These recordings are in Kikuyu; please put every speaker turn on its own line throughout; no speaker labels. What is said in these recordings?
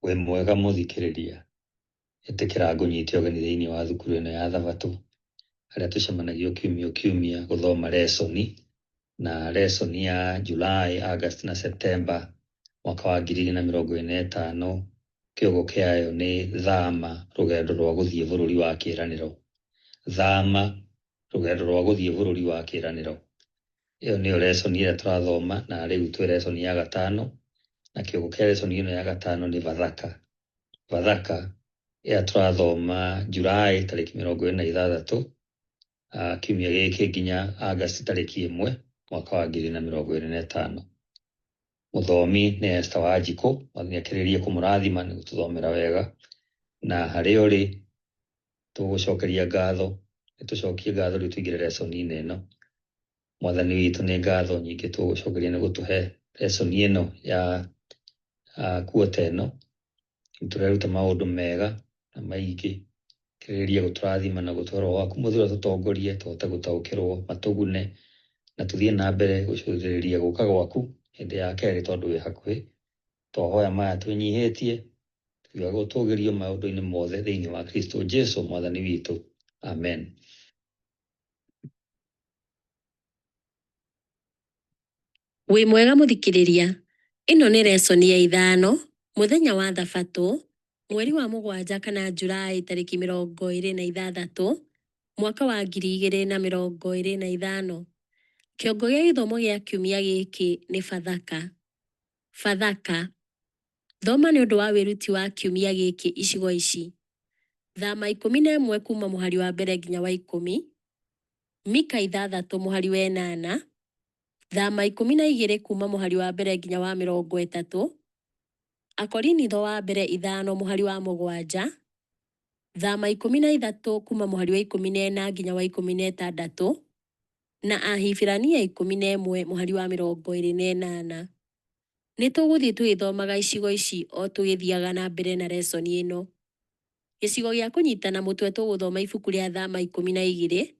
Wĩ mwega mũthikĩrĩria, ĩtĩkĩra ngũnyite ũgeni thĩinĩ wa thukuru ĩno ya Thabatũ, harĩa tũcemanagia o kiumia o kiumia gũthoma lesson, na lesson ya July, August na September mwaka wa 2025, kĩongo kĩayo nĩ Thama rũgendo rwa gũthiĩ bũrũri wa kĩĩranĩro. Thama rũgendo rwa gũthiĩ bũrũri wa kĩĩranĩro. Ĩyo nĩyo lesson ĩrĩa tũrathoma na rĩu twĩ lesson ya gatano, na kĩongo kĩa lesson ĩno ya gatano nĩ Bathaka. Bathaka ĩrĩa tũrathoma July tarĩki 26, kiumia gĩkĩ nginya August tarĩki 1 mwaka wa 2025. Mũthomi nĩ Esther Wanjikũ, Mwathani akĩrĩrĩrie kũmũrathima nĩ gũtũthomera wega, na harĩa ũrĩ tũgũcokeria ngatho, nĩ tũcokie ngatho rĩu tũingĩre lesson-inĩ ĩno. Mwathani witũ nĩ ngatho nyingĩ tũgũcokeria nĩ gũtũhe lesson ĩno ya kuota ĩno. Nĩ tũreruta maũndũ mega na maingĩ, kĩrĩrĩria gũtũrathima na gũtũhe roho waku mũtheru atũtongorie tũhote gũtaũkĩrwo matũgune na tũthiĩ na mbere gũcũthĩrĩria gũka gwaku hĩndĩ ya kerĩ tondũ wĩ hakuhĩ. Twahoya maya twĩnyihĩtie tukiugaga ũtũgĩrio maũndũ-inĩ mothe thĩinĩ wa Kristo Jesu mwathani witũ. Amen.
Wĩ mwega mũthikĩrĩria, ĩno nĩ lesson ya ithano, mũthenya wa thabatũ, mweri wa mũgwanja kana Julaĩ tarĩki 26, mwaka wa 2025. Kĩongo gĩa gĩthomo gĩa kiumia gĩkĩ nĩ Bathaka. Bathaka. Thoma nĩ ũndũ wa wĩruti wa kiumia gĩkĩ icigo ici: Thama 11 kuuma mũhari wa mbere nginya wa 10, Mika 6 mũhari wa 8, Thama 12 kuuma mũhari wa mbere nginya wa 30, Akorinitho wa mbere 5 mũhari wa 7, Thama 13 kuuma mũhari wa 14 nginya wa 16, na Ahibirania 11 mũhari wa 28. Nĩ tũgũthiĩ tũgĩthomaga icigo ici o tũgĩthiaga na mbere na lesson ĩno. Gĩcigo gĩa kũnyitana mũtwe tũgũthoma ibuku rĩa Thama 12,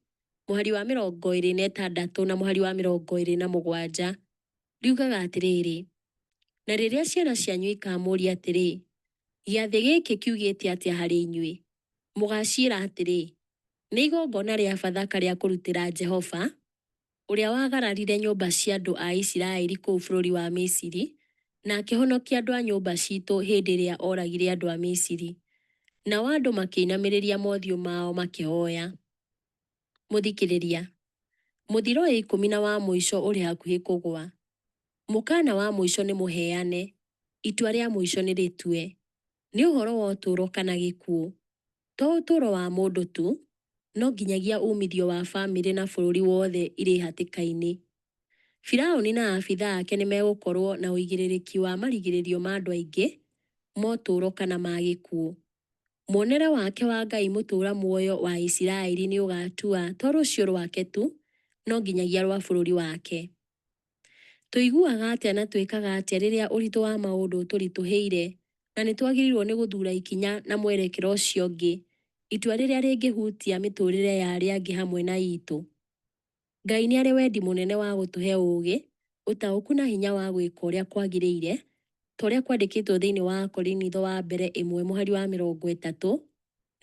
mũhari wa 26 na mũhari wa 27. Riugaga atĩrĩrĩ, Na rĩrĩa ciana cianyu ikamũũria atĩrĩ, 'Gĩathĩ gĩkĩ kiugĩte atĩa harĩ inyuĩ?' Mũgaaciĩra atĩrĩ, 'Nĩ igongona rĩa Bathaka rĩa kũrutĩra Jehova, ũrĩa waagararire nyũmba cia andũ a Isiraeli kũu bũrũri wa Misiri, na akĩhonokia andũ a nyũmba ciitũ hĩndĩ ĩrĩa ooragire andũ a Misiri. Nao andũ makĩinamĩrĩria mothiũ mao makĩhooya. Mũthikĩrĩria, mũthiro wa ikũmi na wa mũico ũrĩ hakuhĩ kũgũa. Mũkaana wa mũico nĩ mũheane, itua rĩa mũico nĩ rĩtue. Nĩ ũhoro wa ũtũũro kana gĩkuũ. To ũtũũro wa mũndũ tu, no nginyagia uumithio wa famĩlĩ na bũrũri wothe irĩ hatĩka-inĩ. Firauni na abithaa ake nĩ megũkorũo na ũigĩrĩrĩki wa marigĩrĩrio ma andũ aingĩ, ma ũtũũro kana ma gĩkuũ. Muonere wake wa Ngai mũtũũra muoyo wa Isiraeli nĩ ũgaatua to rũciũ rwake tu, no nginyagia rwa bũrũri wake. Tũiguaga atĩa na twĩkaga atĩa rĩrĩa ũritũ wa maũndũ ũtũritũhĩire na nĩ twagĩrĩirũo nĩ gũthuura ikinya na mwerekera ũcio ũngĩ, itua rĩrĩa rĩngĩhutia mĩtũũrĩre ya arĩa angĩ hamwe na itũ? Ngai nĩ arĩ wendi mũnene wa gũtũhe ũũgĩ, ũtaũku na hinya wa gwĩka ũrĩa kwagĩrĩire, ta ũrĩa kwandĩkĩtwo thĩinĩ wa Akorinitho wa mbere ĩmwe mũhari wa 30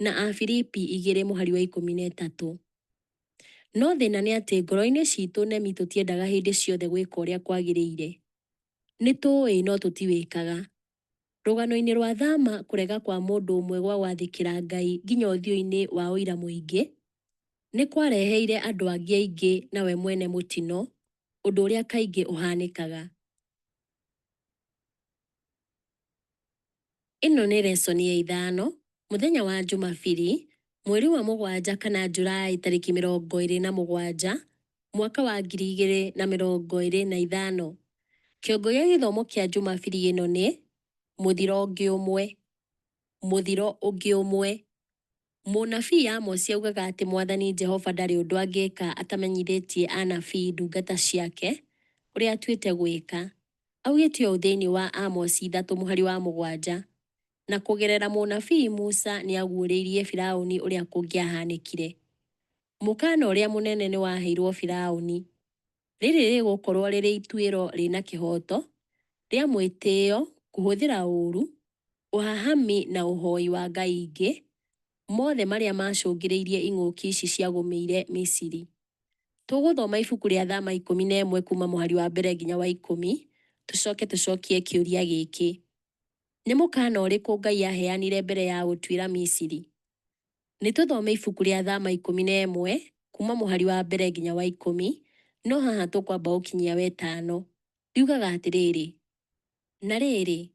na Afilipi 2 mũhari wa 13. No thĩna nĩ atĩ ngoro-inĩ citũ nemi tũtiendaga hĩndĩ ciothe gwĩka ũrĩa kwagĩrĩire. Nĩ tũũĩ no tũtiwĩkaga. Rũgano-inĩ rwa Thama kũrega kwa mũndũ ũmwe gwa gwathĩkĩra Ngai nginya ũthiũ-inĩ wa ũira mũingĩ, nĩ kwareheire andũ angĩ aingĩ na we mwene mũtino, ũndũ ũrĩa kaingĩ ũhanĩkaga. Ĩno nĩ lesson ya ithano, mũthenya wa Jumabiri, mweri wa mũgwanja kana Julaĩ tarĩki 27, mwaka wa 2025. Kĩongo gĩa gĩthomo kĩa Jumabiri ĩno nĩ, Mũthiro ũngĩ ũmwe. Mũthiro ũngĩ ũmwe. Mũnabii Amosi augaga atĩ Mwathani Jehova ndarĩ ũndũ angĩka atamenyithĩtie anabii ndungata ciake ũrĩa atuĩte gwĩka. Augĩte ũũ thĩinĩ wa Amosi 3 mũhari wa 7, Na kũgerera mũnabii Musa nĩaguũrĩirie Firauni ũrĩa kũngĩahanĩkire. Mũkaana ũrĩa mũnene nĩwaheirwo Firauni. Rĩrĩ rĩgũkorwo rĩrĩ ituĩro rĩna kĩhooto, rĩa mwĩtĩo, kũhũthĩra ũũru, ũhahami na ũhoi wa ngai ingĩ, mothe marĩa maacũngĩrĩirie ing'ũki ici ciagũmĩire Misiri. Tũgũthoma ibuku rĩa Thama 11 kuuma mũhari wa mbere nginya wa 10, tũcoke tũcokie kĩũria gĩkĩ. Nĩ mũkaana ũrĩkũ Ngai aaheanire mbere ya gũtuĩra Misiri? Nĩ tũthome ibuku rĩa Thama 11 kuuma mũhari wa mbere nginya wa 10, no haha tũkwamba gũkinyia wetano. Riugaga atĩrĩrĩ, Na rĩrĩ,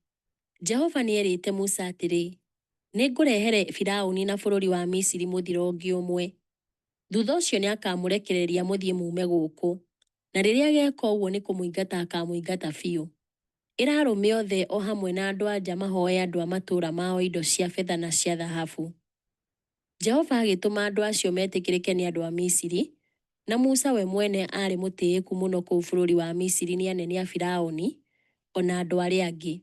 Jehova nĩerĩte Musa atĩrĩ, Nĩngũrehere Firaũni na bũrũri wa Misiri mũthiro ũngĩ ũmwe. Thuutha ũcio nĩakamũrekereria mũthiĩ muume gũkũ, na rĩrĩa ageeka ũguo nĩkũmũingata akaamũingata biũ. Ĩra arũme othe o hamwe na andũ-a-nja mahooe andũ a matũũra mao indo cia betha na cia thahabu. Jehova agĩtũma andũ acio metĩkĩrĩke nĩ andũ a Misiri, na Musa we mwene aarĩ mũtĩĩku mũno kũu bũrũri wa Misiri nĩ anene a Firaũni o na andũ arĩa angĩ.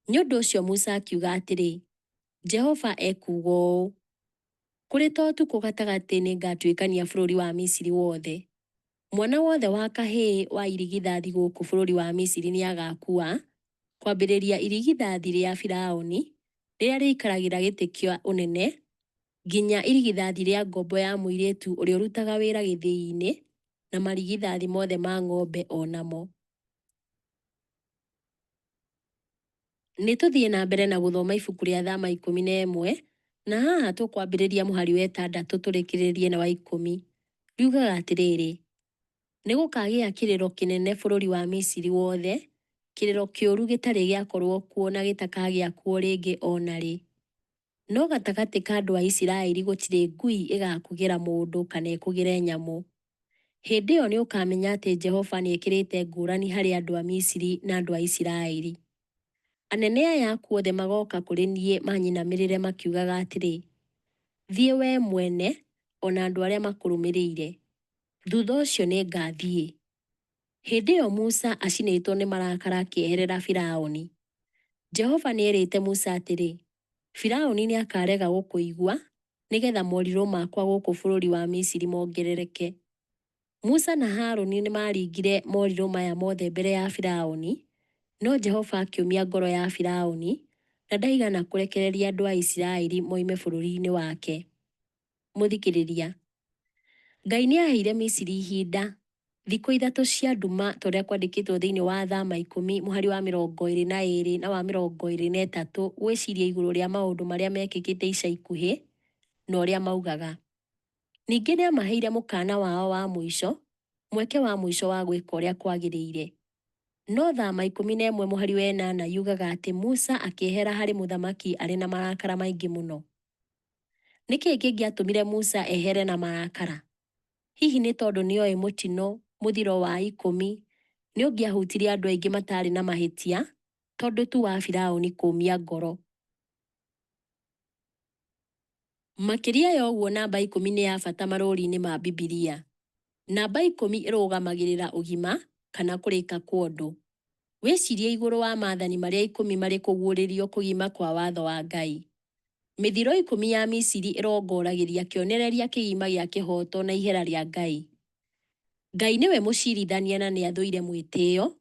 Nĩ ũndũ ũcio Musa akiuga atĩrĩ, Jehova ekuuga ũũ, 'Kũrĩ ta ũtukũ gatagatĩ nĩngatuĩkania bũrũri wa Misiri wothe. Mwana wothe wa kahĩĩ wa irigithathi gũkũ bũrũri wa Misiri nĩagaakua, kwambĩrĩria irigithathi rĩa Firaũni, rĩrĩa rĩikaragĩra gĩtĩ kĩa ũnene, nginya irigithathi rĩa ngombo ya mũirĩtu ũrĩa ũrutaga wĩra gĩthĩi-inĩ, na marigithathi mothe ma ng'ombe o namo. Nĩ tũthiĩ na mbere na gũthoma ibuku rĩa Thama 11, na haha tũkwambĩrĩria mũhari wa ĩtandatũ tũrĩkĩrĩrie na wa 10. Riugaga atĩrĩrĩ, Nĩ gũkaagĩa kĩrĩro kĩnene bũrũri wa Misiri wothe, kĩrĩro kĩũru gĩtarĩ gĩakorũo kuo na gĩtakagĩa kuo rĩngĩ o na rĩ. No gatagatĩ ka andũ a Isiraeli gũtirĩ ngui ĩgaakũgĩra mũndũ kana ĩkũgĩre nyamũ. Hĩndĩ ĩyo nĩ ũkaamenya atĩ Jehova nĩ ekĩrĩte ngũrani harĩ andũ a Misiri na andũ a Isiraeli. Anene aya aku othe magooka kũrĩ niĩ manyinamĩrĩre makiugaga atĩrĩ, 'Thiĩ wee mwene o na andũ arĩa makũrũmĩrĩire. Thutha ũcio nĩ ngaathiĩ. Hĩndĩ ĩyo Musa acinĩtwo nĩ marakara akĩeherera Firaũni. Jehova nĩ eerĩte Musa atĩrĩ, Firaũni nĩ akaarega gũkũigua, nĩgetha morirũ makwa gũkũ bũrũri wa Misiri mongerereke. Musa na Harũni nĩ maaringire morirũ maya mothe mbere ya Firaũni, no Jehova akĩũmia ngoro ya Firaũni, na ndaigana kũrekereria andũ a Isiraeli moime bũrũri-inĩ wake. Mũthikĩrĩria, Ngai nĩ aaheire Misiri ihinda, thikũ ithatũ cia nduma ta ũrĩa kwandĩkĩtwo thĩinĩ wa Thama 10 mũhari wa 22 na wa 23 gwĩciria igũrũ rĩa maũndũ marĩa mekĩkĩte ica ikuhĩ na ũrĩa maugaga. Ningĩ nĩ aamaheire mũkaana wao wa mũico, mweke wa mũico wa gwĩka ũrĩa kwagĩrĩire. No Thama 11 mũhari wa ĩnana yugaga atĩ Musa akĩehera harĩ mũthamaki arĩ na marakara maingĩ mũno. Nĩ kĩĩ kĩngĩatũmire Musa ehere na marakara? Hihi nĩ tondũ nĩ oĩ mũtino, mũthiro wa ikũmi, nĩ ũngĩahutirie andũ aingĩ mataarĩ na mahĩtia tondũ tu wa Firauni kũũmia ngoro? Makĩria ya ũguo namba 10 nĩ ya bata marũũri-inĩ ma Bibilia. Namba 10 ĩrũgamagĩrĩra ũgima kana kũrĩka kwa ũndũ. Wĩcirie igũrũ wa maathani marĩa 10 marĩ kũguũrĩrio kũgima kwa watho wa Ngai. Mĩthiro 10 ya Misiri ĩrongoragĩria kĩonereria kĩgima gĩa kĩhooto na ihera rĩa Ngai. Ngai nĩwe mũcirithania na nĩathũire mwĩtĩo,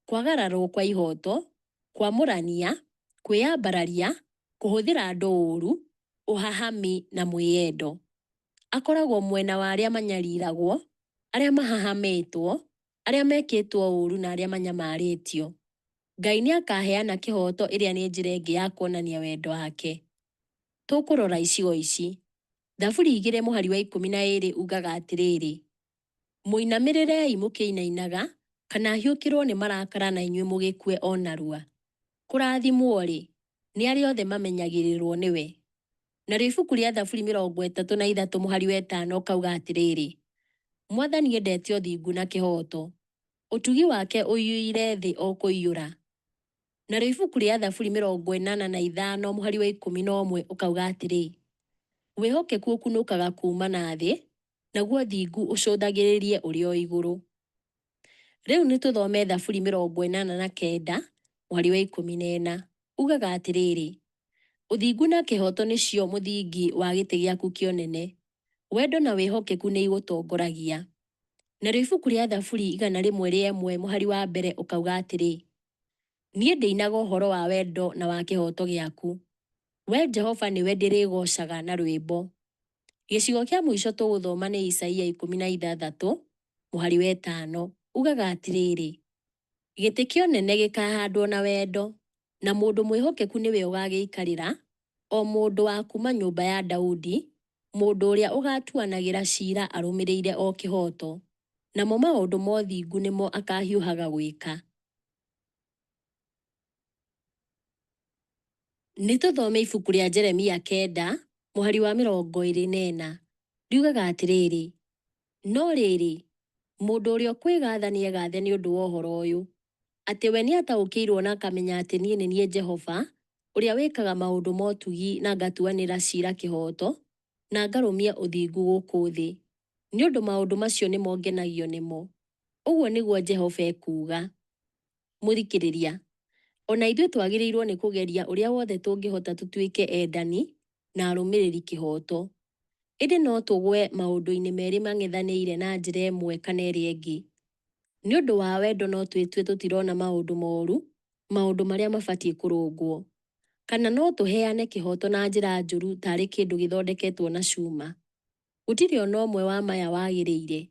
kwagararwo kwa ihooto, kwamũrania, kwĩyambararia, kũhũthĩra andũ ũũru, ũhahami na mwĩyendo. Akoragwo mwena wa arĩa manyariragwo, arĩa mahahamĩtwo, arĩa mekĩtwo ũũru na arĩa manyamarĩtio. Ngai nĩ akaaheana kĩhooto ĩrĩa nĩ njĩra ĩngĩ ya kuonania wendo wake. Tũkũrora icigo ici. Thaburi 2 mũhari wa 12 ugaga atĩrĩrĩ, Mũinamĩrĩrei mũkĩinainaga, kana ahiũkĩrũo nĩ marakara na inyuĩ mũgĩkue o narua. Kũrathimwo-rĩ, nĩ arĩa othe mamenyagĩrĩrũo nĩwe. Narĩo ibuku rĩa Thaburi 33 mũhari wa ĩtano ũkauga atĩrĩrĩ, Mwathani endete ũthingu na kĩhooto, ũtugi wake ũiyũire thĩ o kũiyũra. Narĩo ibuku rĩa Thaburi 85 mũhari wa 11 ũkauga atĩrĩ, Wĩhokeku ũkunũkaga kuuma na thĩ, naguo ũthingu ũcũthagĩrĩrie ũrĩ o igũrũ. Rĩu nĩ tũthome Thaburi 89 mũhari wa 14. Ugaga atĩrĩrĩ, Ũthingu na kĩhooto nĩcio mũthingi wa gĩtĩ gĩaku kĩa ũnene, wendo na wĩhokeku nĩ igũtongoragia. Narĩo ibuku rĩa Thaburi 101 mũhari wa mbere ũkauga atĩrĩ, Niĩ ndĩinaga ũhoro wa wendo na wa kĩhooto gĩaku, Wee Jehova nĩwe ndĩrĩgoocaga na rwĩmbo. Gĩcigo kĩa mũico tũgũthoma nĩ Isaia 16, mũhari wa ĩtano. Ugaga atĩrĩrĩ, Gĩtĩ kĩa ũnene gĩkaahandwo na wendo, na mũndũ mwĩhokeku nĩwe ũgaagĩikarĩra, o mũndũ wa kuuma nyũmba ya Daudi, mũndũ ũrĩa ũgaatuanagĩra ciira arũmĩrĩire o kĩhooto, namo maũndũ ma ũthingu nĩmo akaahiũhaga gwĩka. Nĩ tũthome ibuku rĩa Jeremia 9, mũhari wa 24. Riugaga atĩrĩrĩ, No rĩrĩ, mũndũ ũrĩa ũkwĩgaatha nĩegaathe nĩ ũndũ wa ũhoro ũyũ, atĩ we nĩataũkĩirũo na akamenya atĩ niĩ nĩ niĩ Jehova, ũrĩa wĩkaga maũndũ ma ũtugi na ngatuanĩra ciira kĩhooto na ngarũmia ũthingu gũkũ thĩ, nĩ ũndũ maũndũ macio nĩmo ngenagio nĩmo, ũguo nĩguo Jehova ekuuga. Mũthikĩrĩria, o na ithuĩ twagĩrĩirũo nĩ kũgeria ũrĩa wothe tũngĩhota tũtuĩke endani na arũmĩrĩri kĩhooto. Ĩndĩ no tũgwe maũndũ-inĩ merĩ mang'ethanĩire na njĩra ĩmwe kana ĩrĩa ĩngĩ. Nĩ ũndũ wa wendo no twĩtue tũtirona maũndũ moru, maũndũ marĩa mabatiĩ kũrũngwo. Kana no tũheane kĩhooto na njĩra njũru ta arĩ kĩndũ gĩthondeketwo na cuma. Gũtirĩ o na ũmwe wa maya wagĩrĩire.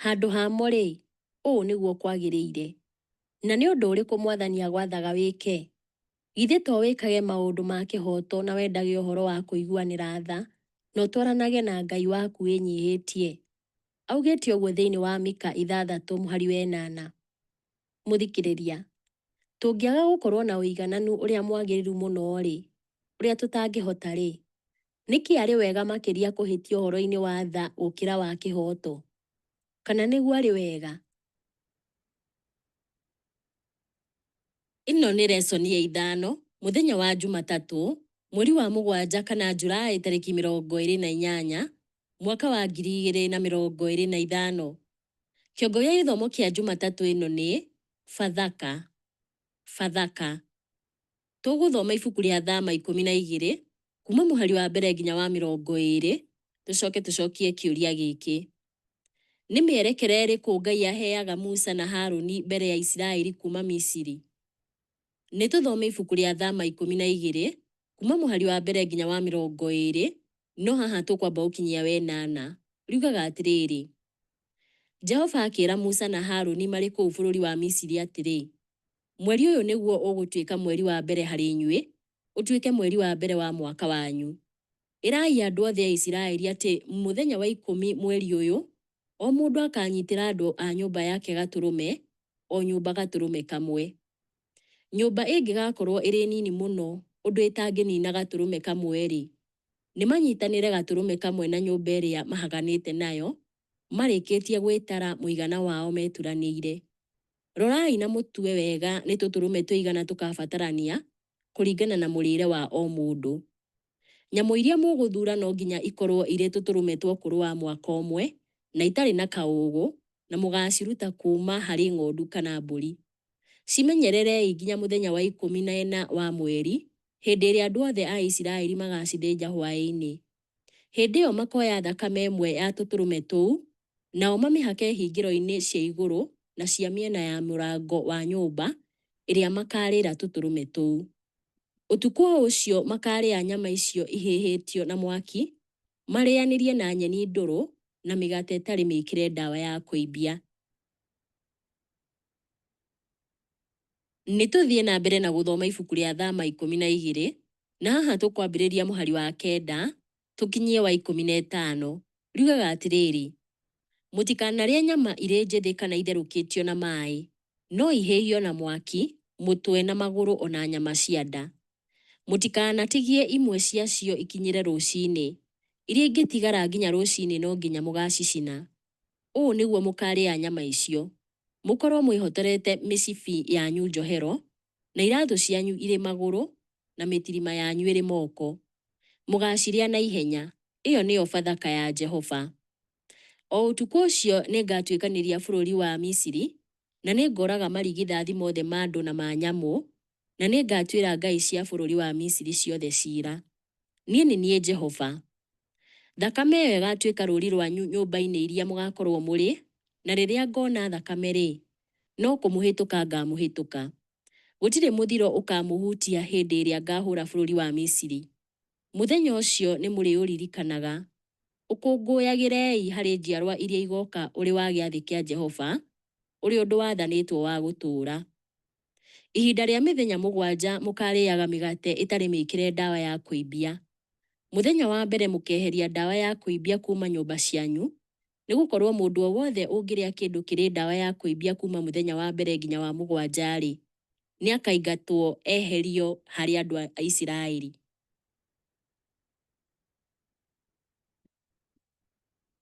Handũ hamo-rĩ, ũũ nĩguo kwagĩrĩire. Na nĩ ũndũ ũrĩkũ Mwathani agwathaga wĩke? Githĩ to wĩkage maũndũ ma kĩhooto na wendage ũhoro wa kũiguanĩra tha na ũtwaranage na Ngai waku wĩnyihĩtie? Augĩte ũguo thĩinĩ wa Mika 6 mũhari wa 8. Mũthikĩrĩria, tũngĩaga gũkorũo na ũigananu ũrĩa mwagĩrĩru mũno-rĩ, ũrĩa tũtangĩhota-rĩ, nĩkĩ arĩ wega makĩria kũhĩtia ũhoro-inĩ wa tha gũkĩra wa kĩhooto? Kana nĩguo arĩ wega? Ĩno nĩ resoni ya ithano, mũthenya wa Njumatatũ, mweri wa mũgwanja kana Julaĩ tarĩki 28, mwaka wa 2025. Kĩongo gĩa gĩthomo kĩa Njumatatũ ĩno nĩ, Bathaka. Bathaka. Tũgũthoma ibuku rĩa Thama 12, kuma mũhari wa mbere nginya wa 20, tũcoke tũcokie kĩũria gĩkĩ. Nĩ mĩerekera ĩrĩkũ Ngai aheaga Musa na Haruni mbere ya Isiraeli kuuma Misiri? Nĩ tũthome ibuku rĩa Thama 12, kuma mũhari wa mbere nginya wa 20, no haha tũkwamba gũkinyia wa ĩnana. Riugaga atĩrĩrĩ, Jehova akĩra Musa na Haruni marĩ kũu bũrũri wa Misiri atĩrĩ, Mweri ũyũ nĩguo ũgũtuĩka mweri wa mbere harĩ inyuĩ, ũtuĩke mweri wa mbere wa mwaka wanyu. Ĩrai andũ othe a Isiraeli atĩ mũthenya wa 10 mweri ũyũ, o mũndũ akaanyitĩra andũ a nyũmba yake gatũrũme, o nyũmba gatũrũme kamwe. Nyũmba ĩngĩgakorũo ĩrĩ nini mũno ũndũ ĩtangĩniina gatũrũme kamwe-rĩ, nĩmanyitanĩre gatũrũme kamwe na nyũmba ĩrĩa mahaganĩte nayo, marĩkĩtie gwĩtara mũigana wao meturanĩire. Rorai na mũtue wega nĩ tũtũrũme tũigana tũkabatarania, kũringana na mũrĩĩre wa o mũndũ. Nyamũ iria mũgũthuura no nginya ikorũo irĩ tũtũrũme twa ũkũrũ wa mwaka ũmwe na itarĩ na kaũũgũ, na mũgaaciruta kuuma harĩ ng'ondu kana mbũri. Cimenyererei nginya mũthenya wa 14 wa mweri, hĩndĩ ĩrĩa andũ othe a Isiraeli magaacithĩnja hwaĩ-inĩ. Hĩndĩ ĩyo makoya thakame ĩmwe ya tũtũrũme tũu, nao mamĩhake hingĩro-inĩ cia igũrũ na cia mĩena ya mũrango wa nyũmba ĩrĩa makaarĩĩra tũtũrũme tũu. Ũtukũ o ũcio makaarĩa nyama icio ihĩhĩtio na mwaki, marĩĩanĩrie na nyeni ndũrũ na mĩgate ĩtarĩ mĩĩkĩre ndawa ya kũimbia. Nĩ tũthiĩ na mbere na gũthoma ibuku rĩa Thama 12, na haha tũkwambĩrĩria mũhari wa kenda tũkinyie wa 15. Riugaga atĩrĩrĩ, Mũtikanarĩe nyama irĩ njĩthĩ kana itherũkĩtio na maĩ, no ihĩhio na mwaki, mũtwe na magũrũ o na nyama cia nda. Mũtikanatigie imwe ciacio ikinyĩre rũcinĩ, iria ingĩtigara nginya rũcinĩ no nginya mũgaacicina. Ũũ nĩguo mũkaarĩa nyama icio, mũkorũo mwĩhotorete mĩcibi yanyu njohero, na iratũ cianyu irĩ magũrũ, na mĩtirima yanyu ĩrĩ moko. Mũgaacirĩa na ihenya. Ĩyo nĩyo Bathaka ya Jehova. O ũtukũ ũcio nĩ ngaatuĩkanĩria bũrũri wa Misiri, na nĩ ngooraga marigithathi mothe ma andũ na ma nyamũ, na nĩ ngaatuĩra ngai cia bũrũri wa Misiri ciothe ciira. Niĩ nĩ niĩ Jehova. Thakame ĩyo ĩgaatuĩka rũũri rwanyu nyũmba-inĩ iria mũgaakorũo mũrĩ, na rĩrĩa ngoona thakame-rĩ, no kũmũhĩtũka ngaamũhĩtũka. Gũtirĩ mũthiro ũkaamũhutia hĩndĩ ĩrĩa ngaahũũra bũrũri wa Misiri. Mũthenya ũcio nĩ mũrĩũririkanaga. Ũkũngũyagĩrei harĩ njiarũa iria igooka ũrĩ wa gĩathĩ kĩa Jehova, ũrĩ ũndũ wathanĩtwo wa gũtũũra. Ihinda rĩa mĩthenya mũgwanja mũkaarĩaga mĩgate ĩtarĩ mĩĩkĩre ndawa ya kũimbia. Mũthenya wa mbere mũkeeheria ndawa ya kũimbia kuuma nyũmba cianyu, nĩ gũkorũo mũndũ o wothe ũngĩrĩa kĩndũ kĩrĩ ndawa ya kũimbia kuuma mũthenya wa mbere nginya wa mũgwanja-rĩ, nĩ akaaingatwo eherio harĩ andũ a Isiraeli.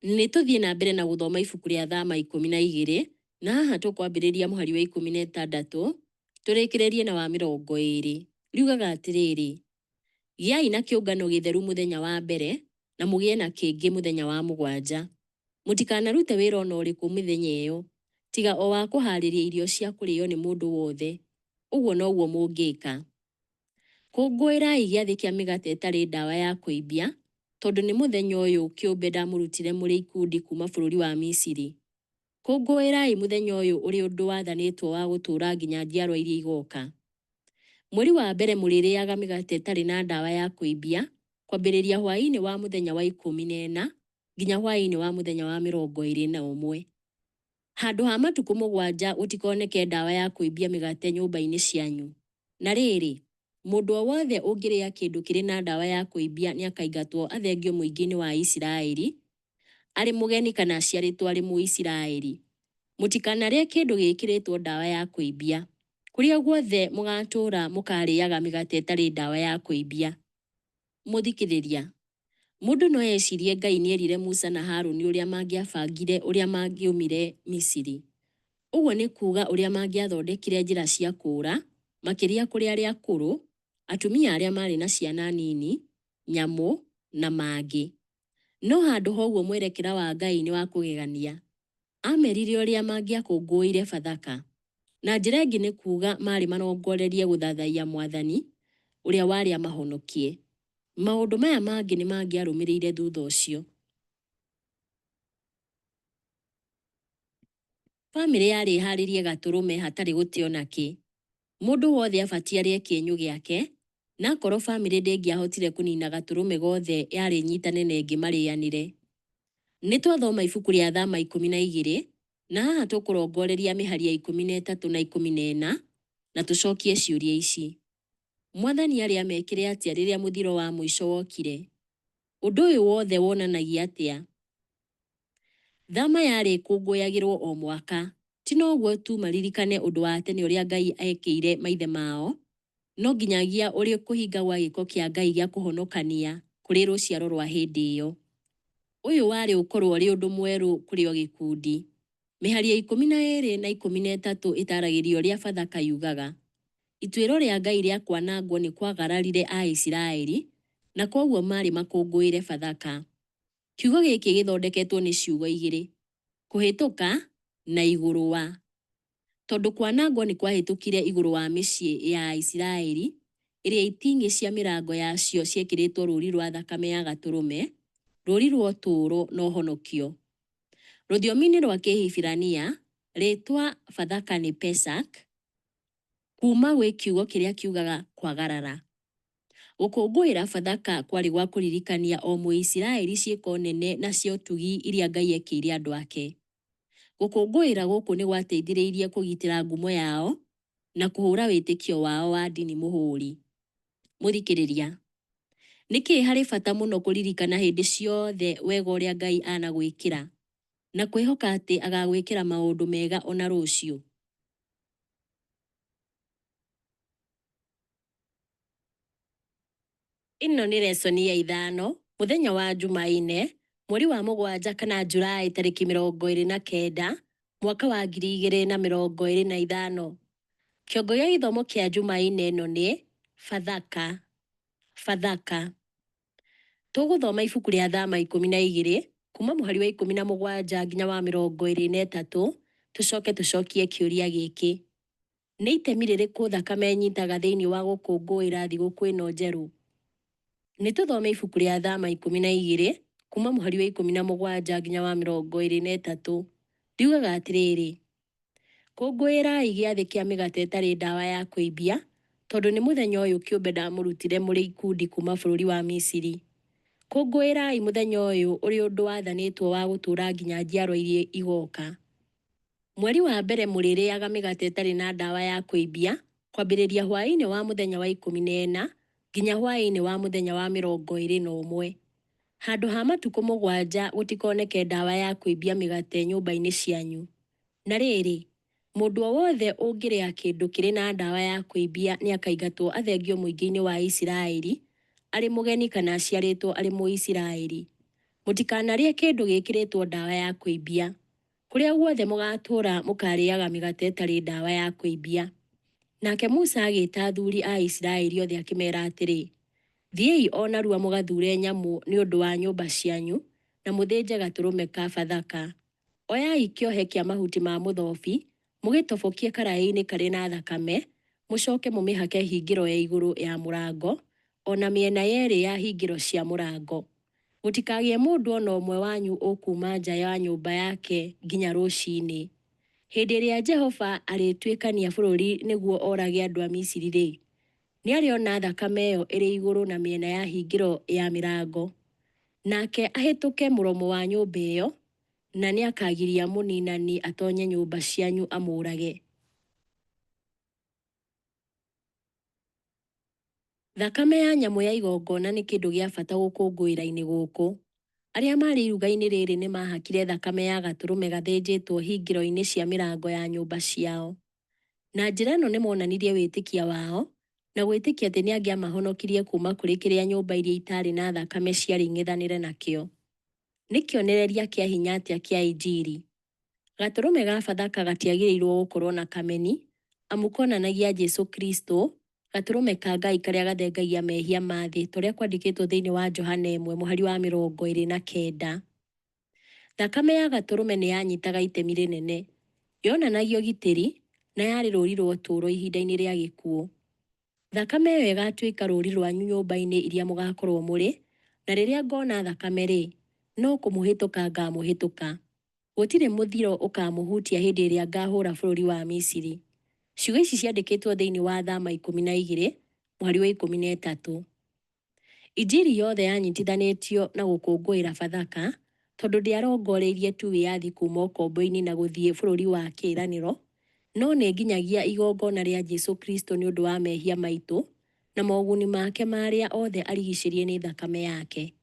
Nĩ tũthiĩ na mbere na gũthoma ibuku rĩa Thama 12, na haha tũkwambĩrĩria mũhari wa 16 tũrĩkĩrĩrie na wa 20. Riugaga atĩrĩrĩ, Gĩai na kĩũngano gĩtheru mũthenya wa mbere, na mũgĩe na kĩngĩ mũthenya wa mũgwanja. Mũtikanarute wĩra o na ũrĩkũ mĩthenya ĩyo, tiga o wa kũhaarĩria irio cia kũrĩo nĩ mũndũ wothe. Ũguo noguo mũngĩka. Kũngũĩrai Gĩathĩ kĩa Mĩgate Ĩtarĩ Ndawa ya Kũimbia, tondũ nĩ mũthenya ũyũ kĩũmbe ndamũrutire mũrĩ ikundi kuuma bũrũri wa Misiri. Kũngũĩrai mũthenya ũyũ ũrĩ ũndũ wathanĩtwo wa gũtũũra nginya njiarũa iria igooka. Mweri wa mbere mũrĩrĩaga mĩgate ĩtarĩ na ndawa ya kũimbia, kwambĩrĩria hwaĩ-inĩ wa mũthenya wa 14 nginya hwaĩ-inĩ wa mũthenya wa 21. Handũ ha matukũ mũgwanja gũtikoneke ndawa ya kũimbia mĩgate nyũmba-inĩ cianyu. Na rĩrĩ, mũndũ o wothe ũngĩrĩa kĩndũ kĩrĩ na ndawa ya kũimbia nĩakaingatwo athengio mũingĩ-inĩ wa Isiraeli, arĩ mũgeni kana aciarĩtwo arĩ Mũisiraeli. Mũtikanarĩe kĩndũ gĩĩkĩrĩtwo ndawa ya kũimbia. Kũrĩa guothe mũgaatũũra mũkaarĩĩaga mĩgate ĩtarĩ ndawa ya kũimbia. Mũthikĩrĩria, mũndũ no ecirie Ngai nĩerire Musa na Harũni ũrĩa mangĩabangire ũrĩa mangĩaumire Misiri. Ũguo nĩ kuuga ũrĩa mangĩathondekire njĩra cia kũũra, makĩria kũrĩ arĩa akũrũ, atumia arĩa maarĩ na ciana nini, nyamũ, na mangĩ. No handũ ha ũguo mwerekera wa Ngai nĩ wa kũgegania. Aamerire ũrĩa mangĩakũngũĩire Bathaka. Na njĩra ĩngĩ nĩ kuuga maarĩ marongorerie gũthathaiya Mwathani ũrĩa warĩ amahonokie. Maũndũ maya mangĩ nĩ mangĩarũmĩrĩire thutha ũcio. Famĩlĩ yarĩ ĩhaarĩrie gatũrũme hatarĩ gũte o nakĩ. Mũndũ wothe aabatiĩ arĩe kĩenyũ gĩake, na akorũo famĩlĩ ndĩngĩahotire kũniina gatũrũme gothe yarĩ ĩnyitane na ĩngĩ marĩanĩre. Nĩ twathoma ibuku rĩa Thama 12, na haha tũkũrongoreria mĩhari ya 13 na 14 na tũcokie ciũria ici. Mwathani aarĩ amekĩre atĩa rĩrĩa mũthiro wa mũico wokire? Ũndũ ũyũ wothe wonanagia atĩa? Thama yarĩ ĩkũngũyagĩrũo o mwaka, ti noguo tu maririkane ũndũ wa tene ũrĩa Ngai eekĩire maithe mao, no nginyagia ũrĩ kũhinga gwa gĩĩko kĩa Ngai gĩa kũhonokania kũrĩ rũciaro rwa hĩndĩ ĩyo. Ũyũ warĩ ũkorũo ũrĩ ũndũ mwerũ kũrĩ o gĩkundi. Mĩhari ya 12 na 13 ĩtaaragĩria ũrĩa Bathaka yugaga. Ituĩro rĩa Ngai rĩa kwanangwo nĩ kwagararire Aisiraeli, na kwoguo maarĩ makũngũĩre Bathaka. Kiugo gĩkĩ gĩthondeketwo nĩ ciugo igĩrĩ, kũhĩtũka na igũrũ wa. Tondũ kwanangwo nĩ kwahĩtũkire igũrũ wa mĩciĩ ya Aisiraeli, ĩrĩa iting'ĩ cia mĩrango yacio ciekĩrĩtwo rũũri rwa thakame ya gatũrũme, rũũri rwa ũtũũro na ũhonokio. Rũthiomi-inĩ rwa Kĩhibirania, rĩĩtwa Bathaka nĩ Pesach, kuuma gwĩ kiugo kĩrĩa kiugaga kwagarara. Gũkũngũĩra Bathaka kwarĩ gwa kũririkania o Mũisiraeli ciĩko nene na cia ũtugi iria Ngai ekĩire andũ ake. Gũkũngũĩra gũkũ nĩ gwateithĩrĩirie kũgitĩra ngumo yao na kũhũra wĩtĩkio wao wa ndini mũhũri. Mũthikĩrĩria, nĩkĩ harĩ bata mũno kũririkana hĩndĩ ciothe wega ũrĩa Ngai anagwĩkĩra na kwĩhoka atĩ agagwĩkĩra maũndũ mega o na rũciũ? Ĩno nĩ resoni ya ithano, mũthenya wa Jumaine, mweri wa mũgwanja kana Julaĩ tarĩki 29, mwaka wa 2025. Kĩongo gĩa gĩthomo kĩa Jumaine ĩno nĩ Bathaka. Bathaka. Tũgũthoma ibuku rĩa Thama 12, kuuma mũhari wa 17 nginya wa 23, tũcoke tũcokie kĩũria gĩkĩ. Nĩ itemi rĩrĩkũ thakame ĩnyitaga thĩinĩ wa gũkũngũĩra thigũkũ ĩno njerũ? Nĩ tũthome ibuku rĩa Thama 12, kuuma mũhari wa 17 nginya wa 23. Riugaga atĩrĩrĩ, Kũngũĩrai Gĩathĩ kĩa Mĩgate Ĩtarĩ Ndawa ya Kũimbia, tondũ nĩ mũthenya ũyũ kĩũmbe ndamũrutire mũrĩ ikundi kuuma bũrũri wa Misiri. Kũngũĩrai mũthenya ũyũ ũrĩ ũndũ wathanĩtwo wa gũtũũra nginya njiarwa iria igooka. Mweri wa mbere mũrĩrĩaga mĩgate ĩtarĩ na ndawa ya kũimbia, kwambĩrĩria hwaĩ-inĩ wa mũthenya wa 14 nginya hwaĩ-inĩ wa mũthenya wa 21. Handũ ha matukũ 7 gũtikoneke ndawa ya kũimbia mĩgate nyũmba-inĩ cianyu. Na rĩrĩ, mũndũ o wothe ũngĩrĩa kĩndũ kĩrĩ na ndawa ya kũimbia nĩakaingatwo athengio mũingĩ-inĩ wa Isiraeli, arĩ mũgeni kana aciarĩtwo arĩ Mũisiraeli. Mũtikanarĩe kĩndũ gĩĩkĩrĩtwo ndawa ya kũimbia. Kũrĩa guothe mũgaatũũra mũkaarĩĩaga mĩgate ĩtarĩ ndawa ya kũimbia. Nake Musa agĩĩta athuuri a Isiraeli othe akĩmeera atĩrĩ, Thiĩi o narua mũgathuure nyamũ nĩ ũndũ wa nyũmba cianyu, na mũthĩnje gatũrũme ka Bathaka. Oyai kĩohe kĩa mahuti ma mũthobi, mũgĩtobokie karaĩ-inĩ karĩ na thakame, mũcoke mũmĩhake hingĩro ya igũrũ ya mũrango, o na mĩena yeerĩ ya hingĩro cia mũrango. Gũtikagĩe mũndũ o na ũmwe wanyu ũkuuma nja ya nyũmba yake nginya rũcinĩ. Hĩndĩ ĩrĩa Jehova arĩtuĩkania bũrũri nĩguo orage andũ a Misiri-rĩ, nĩarĩona thakame ĩyo ĩrĩ igũrũ na mĩena ya hingĩro ya mĩrango. Nake ahĩtũke mũromo wa nyũmba ĩyo, na nĩakagiria mũniinani atoonye nyũmba cianyu amũũrage. Thakame ya nyamũ ya igongona nĩ kĩndũ gĩa bata gũkũngũĩra-inĩ gũkũ. Arĩa maarĩ iruga-inĩ rĩrĩ nĩ maahakire thakame ya gatũrũme gathĩnjĩtwo hingĩro-inĩ cia mĩrango ya nyũmba ciao. Na njĩra ĩno nĩ monanirie wĩtĩkia wao, na gwĩtĩkia atĩ nĩangĩamahonokirie kuuma kũrĩ kĩrĩa nyũmba iria itaarĩ na thakame ciarĩ ing'ethanĩre nakĩo. Nĩ kĩonereria kĩa hinya atĩa kĩa Injiri! Gatũrũme ga Bathaka gatiagĩrĩirũo gũkorũo na kameni, amu konanagia Jesu Kristo, Gatũrũme ka Ngai karĩa gathengagia mehia ma thĩ, ta ũrĩa kwandĩkĩtwo thĩinĩ wa Johana ĩmwe mũhari wa 29. Thakame ya gatũrũme nĩ yanyitaga itemi rĩnene. Yonanagia ũgitĩri, na yarĩ rũũri rwa ũtũũro ihinda-inĩ rĩa gĩkuũ. Thakame ĩyo ĩgaatuĩka rũũri rwanyu nyũmba-inĩ iria mũgaakorũo mũrĩ, na rĩrĩa ngoona thakame-rĩ, no kũmũhĩtũka ngaamũhĩtũka. Gũtirĩ mũthiro ũkaamũhutia hĩndĩ ĩrĩa ngaahũũra bũrũri wa Misiri. Ciugo ici ciandĩkĩtwo thĩinĩ wa Thama 12, mũhari wa 13. Injiri yothe yanyitithanĩtio na gũkũngũĩra Bathaka, tondũ ndĩarongoreirie tu wĩyathi kuuma ũkombo-inĩ na gũthiĩ Bũrũri wa Kĩĩranĩro, no nĩ nginyagia igongona rĩa Jesu Kristo nĩ ũndũ wa mehia maitũ na moguni make ma arĩa othe arigicĩrie nĩ thakame yake.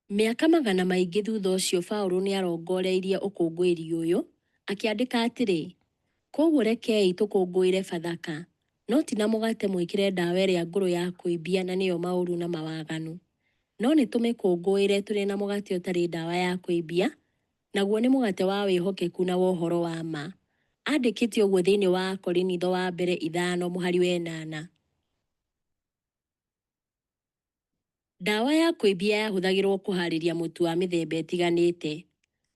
Mĩaka magana maingĩ thutha ũcio Paulo nĩ aarongoreirie ũkũngũĩri ũyũ, akĩandĩka atĩrĩ, Kwoguo rekei tũkũngũĩre Bathaka, no ti na mũgate mwĩkĩre ndawa ĩrĩa ngũrũ ya kũimbia na nĩyo maũru na mawaganu, no nĩ tũmĩkũngũĩre tũrĩ na mũgate ũtarĩ ndawa ya kũimbia, naguo nĩ mũgate wa wĩhokeku na wa ũhoro wa ma. Andĩkĩte ũguo thĩinĩ wa Akorinitho wa mbere ithano mũhari wa ĩnana. Ndawa ya kũimbia yahũthagĩrũo kũhaarĩria mũtu wa mĩthemba ĩtiganĩte.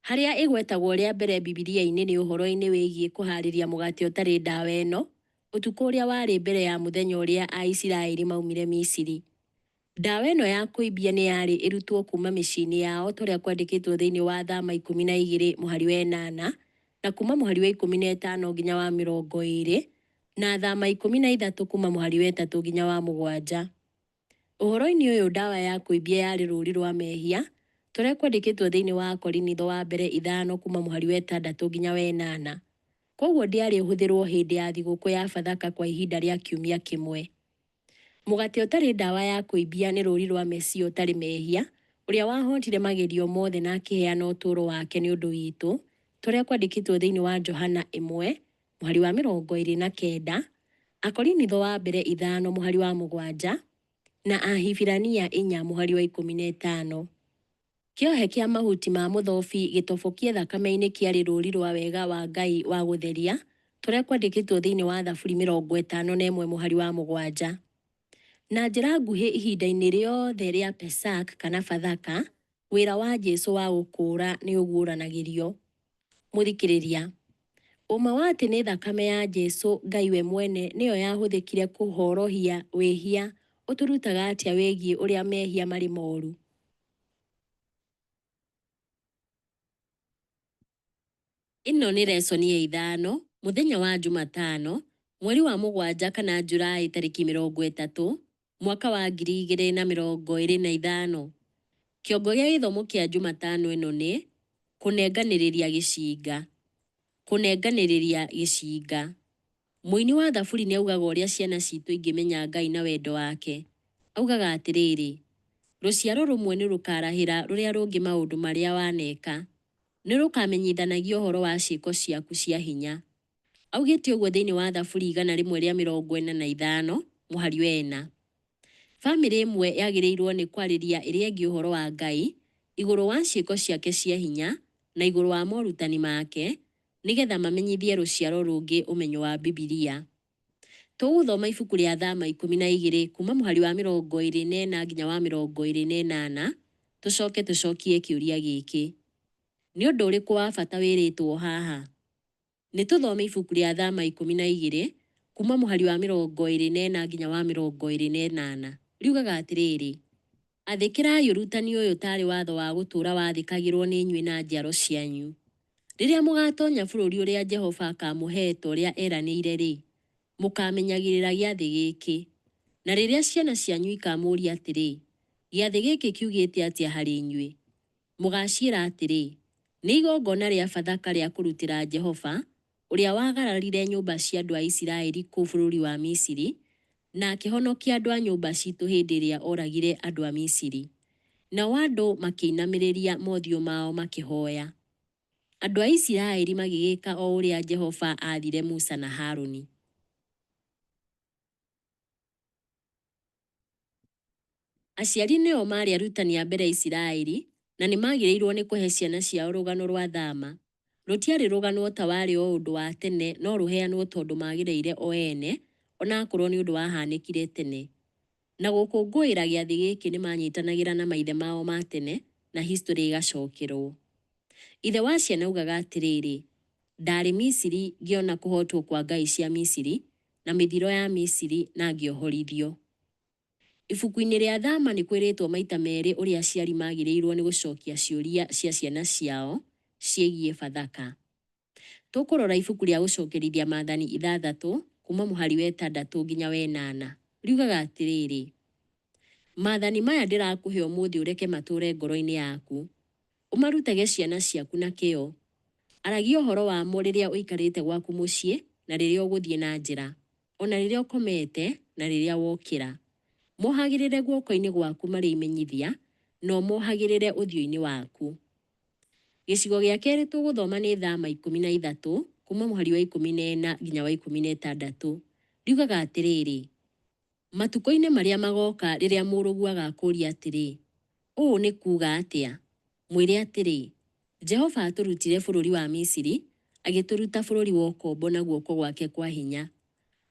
Harĩa ĩgwetagwo rĩa mbere Bibilia-inĩ nĩ ũhoro-inĩ wĩgiĩ kũhaarĩria mũgate ũtarĩ ndawa ĩno, ũtukũ ũrĩa warĩ mbere ya mũthenya ũrĩa Aisiraeli maaumire Misiri. Ndawa ĩno ya kũimbia nĩ yarĩ ĩrutwo kuuma mĩciĩ-inĩ yao ta ũrĩa kwandĩkĩtwo thĩinĩ wa Thama 12 mũhari wa ĩnana, na kuuma mũhari wa 15 nginya wa 20, na Thama 13 kuuma mũhari wa ĩtatũ nginya wa mũgwanja. Ũhoro-inĩ ũyũ ndawa ya kũimbia yarĩ rũũri rwa mehia, ta ũrĩa kwandĩkĩtwo thĩinĩ wa Akorinitho wa mbere ithano kuuma mũhari wa ĩtandatũ nginya wa ĩnana. Kwoguo ndĩarĩ ĩhũthĩrũo hĩndĩ ya thigũkũ ya Bathaka kwa ihinda rĩa kiumia kĩmwe. Mũgate ũtarĩ ndawa ya kũimbia nĩ rũũri rwa Mesia ũtarĩ mehia, ũrĩa wahootire magerio mothe na akĩheana ũtũũro wake nĩ ũndũ witũ, ta ũrĩa kwandĩkĩtwo thĩinĩ wa Johana ĩmwe mũhari wa 29, Akorinitho wa mbere ithano mũhari wa mũgwanja, na Ahibirania inya mũhari wa 15. Kĩohe kĩa mahuti ma mũthobi gĩtobokie thakame-inĩ kĩarĩ rũũri rwa wega wa Ngai wa gũtheria, ta ũrĩa kwandĩkĩtwo thĩinĩ wa Thaburi 51 mũhari wa mũgwanja. Na njĩra nguhĩ ihinda-inĩ rĩothe rĩa Pesach kana Bathaka, wĩra wa Jesu wa gũkũũra nĩ ũguũranagĩrio. Mũthikĩrĩria, ũma wa atĩ nĩ thakame ya Jesu, Ngai we mwene, nĩyo yahũthĩkire kũhorohia wĩhia ũtũrutaga atĩa wĩgiĩ ũrĩa mehia marĩ moru? Ĩno nĩ lesson ya ithano Mũthenya wa Njumatano, mweri wa mũgwanja kana Julaĩ tarĩki 30, mwaka wa 2025. Kĩongo gĩa gĩthomo kĩa Njumatano ĩno nĩ, Kũnenganĩrĩria gĩcinga. Kũnenganĩrĩria gĩcinga. Mũini wa Thaburi nĩ augaga ũrĩa ciana citũ ingĩmenya Ngai na wendo wake. Augaga atĩrĩrĩ, Rũciaro rũmwe nĩ rũkarahĩra rũrĩa rũngĩ maũndũ marĩa waneka, nĩ rũkamenyithanagia ũhoro wa ciĩko ciaku cia hinya. Augĩte ũguo thĩinĩ wa Thaburi 145 mũhari wa ĩna. Famĩlĩ ĩmwe yagĩrĩirũo nĩ kwarĩria ĩrĩa ĩngĩ ũhoro wa Ngai, igũrũ wa ciĩko ciake cia hinya, na igũrũ wa morutani make, nĩgetha mamenyithie rũciaro rũngĩ ũmenyo wa Bibilia. Tũgũthoma ibuku rĩa Thama 12 kuuma mũhari wa 24 nginya wa 28, tũcoke tũcokie kĩũria gĩkĩ, Nĩ ũndũ ũrĩkũ wa bata wĩrĩtwo haha? Nĩ tũthome ibuku rĩa Thama 12 kuuma mũhari wa 24 nginya wa 28. Riugaga atĩrĩrĩ, Athĩkĩrai ũrutani ũyũ taarĩ watho wa gũtũũra wathĩkagĩrwo nĩ inyuĩ na njiaro cianyu. Rĩrĩa mũgaatoonya bũrũri ũrĩa Jehova akaamũhe ta ũrĩa eranĩire-rĩ, mũkaamenyagĩrĩra gĩathĩ gĩkĩ. Na rĩrĩa ciana cianyu ikaamũũria atĩrĩ, 'Gĩathĩ gĩkĩ kiugĩte atĩa harĩ inyuĩ? Mũgaaciĩra atĩrĩ, 'Nĩ igongona rĩa Bathaka rĩa kũrutĩra Jehova, ũrĩa waagararire nyũmba cia andũ a Isiraeli kũu bũrũri wa Misiri, na akĩhonokia andũ a nyũmba ciitũ hĩndĩ ĩrĩa ooragire andũ a Misiri. Nao andũ makĩinamĩrĩria mothiũ mao makĩhooya. Andũ a Isiraeli magĩgĩka o ũrĩa Jehova aathire Musa na Harũni. Aciari nĩo maarĩ arutani a mbere a Isiraeli, na nĩ maagĩrĩirũo nĩ kũhe ciana ciao rũgano rwa Thama. Rũtiarĩ rũgano ta warĩ o ũndũ wa tene no rũheanwo tondũ maagereire o ene, o na akorũo nĩ ũndũ wahanĩkire tene. Na gũkũngũĩra gĩathĩ gĩkĩ nĩ manyitanagĩra na maithe mao ma tene na historĩ ĩgacokerwo. Ithe wa ciana augaga atĩrĩrĩ, Ndaarĩ Misiri ngĩona kũhootwo kwa ngai cia Misiri na mĩthiro ya Misiri na ngĩohorithio. Ibuku-inĩ rĩa Thama nĩ kwĩrĩtwo maita merĩ ũrĩa aciari magĩrĩirũo nĩ gũcokia ciũria cia ciana ciao ciĩgiĩ Bathaka. Tũkũrora ibuku rĩa Gũcokerithia Maathani ithathatũ kuuma mũhari wa ĩtandatũ nginya wa ĩnana. Riugaga atĩrĩrĩ, Maathani maya ndĩrakũhe ũmũthĩ ũreke matũũre ngoro-inĩ yaku. Ũmarutage ciana ciaku na kĩyo. Aragia ũhoro wamo rĩrĩa ũikarĩte gwaku mũciĩ na rĩrĩa ũgũthiĩ na njĩra, o na rĩrĩa ũkomete na rĩrĩa wokĩra. Mohagĩrĩre guoko-inĩ gwaku marĩ imenyithia, na ũmohagĩrĩre ũthiũ-inĩ waku. Gĩcigo gĩa kerĩ tũgũthoma nĩ Thama 13, kuuma mũhari wa 14 nginya wa 16. Riugaga atĩrĩrĩ, Matukũ-inĩ marĩa magooka rĩrĩa mũrũguo agaakũũria atĩrĩ, 'Ũũ nĩ kuuga atĩa? Mwĩre atĩrĩ, 'Jehova aatũrutire bũrũri wa Misiri, agĩtũruta bũrũri wa ũkombo na guoko gwake kwa hinya.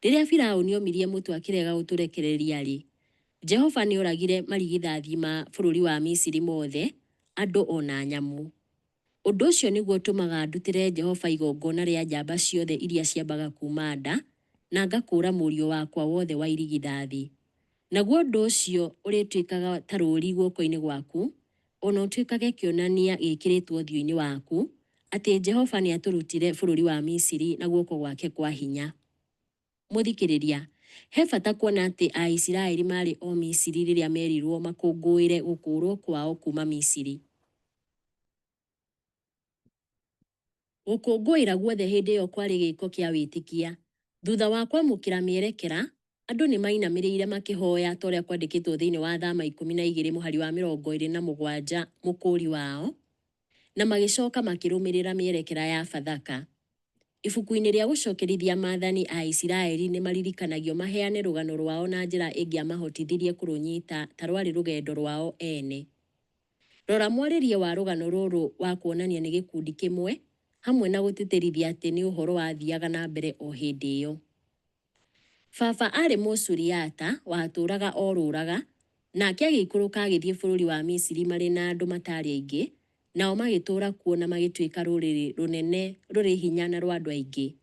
Rĩrĩa Firaũni omirie mũtwe akĩrega gũtũrekereria-rĩ, Jehova nĩoragire marigithathi ma bũrũri wa Misiri mothe, andũ o na nyamũ. Ũndũ ũcio nĩguo ũtũmaga ndutĩre Jehova igongona rĩa njamba ciothe iria ciambaga kuuma nda, na ngakũũra mũriũ wakwa wothe wa irigithathi. Naguo ũndũ ũcio ũrĩtuĩkaga ta rũũri guoko-inĩ gwaku, o na ũtuĩkage kĩonania gĩĩkĩrĩtwo ũthiũ-inĩ waku, atĩ Jehova nĩatũrutire bũrũri wa Misiri na guoko gwake kwa hinya. Mũthikĩrĩria, he bata kuona atĩ Aisiraeli maarĩ o Misiri rĩrĩa meerirũo makũngũĩre gũkũũrũo kwao kuuma Misiri. Gũkũngũĩra guothe hĩndĩ ĩyo kwarĩ gĩĩko kĩa wĩtĩkia. Thutha wa kwamũkĩra mĩerekera, andũ nĩ mainamĩrĩire makĩhoya ta ũrĩa kwandĩkĩtwo thĩinĩ wa Thama 12 mũhari wa 27 Mũkũũri wao, na magĩcoka makĩrũmĩrĩra mĩerekera ya Bathaka. Ibuku-inĩ rĩa Gũcokerithia Maathani Aisiraeli nĩ maririkanagio maheane rũgano rwao na njĩra ĩngĩamahotithirie kũrũnyita ta rwarĩ rũgendo rwao ene. Rora mwarĩrie wa rũgano rũrũ wa kuonania nĩ gĩkundi kĩmwe, hamwe na gũtĩtĩrithia atĩ nĩ ũhoro wathiaga na mbere o hĩndĩ ĩyo. Baba aarĩ Mũsuriata watũũraga orũraga, nake agĩikũrũka agĩthiĩ bũrũri wa Misiri marĩ na andũ mataarĩ aingĩ, nao magĩtũũra kuo na magĩtuĩka rũrĩrĩ rũnene rũrĩ hinya na rwa andũ aingĩ.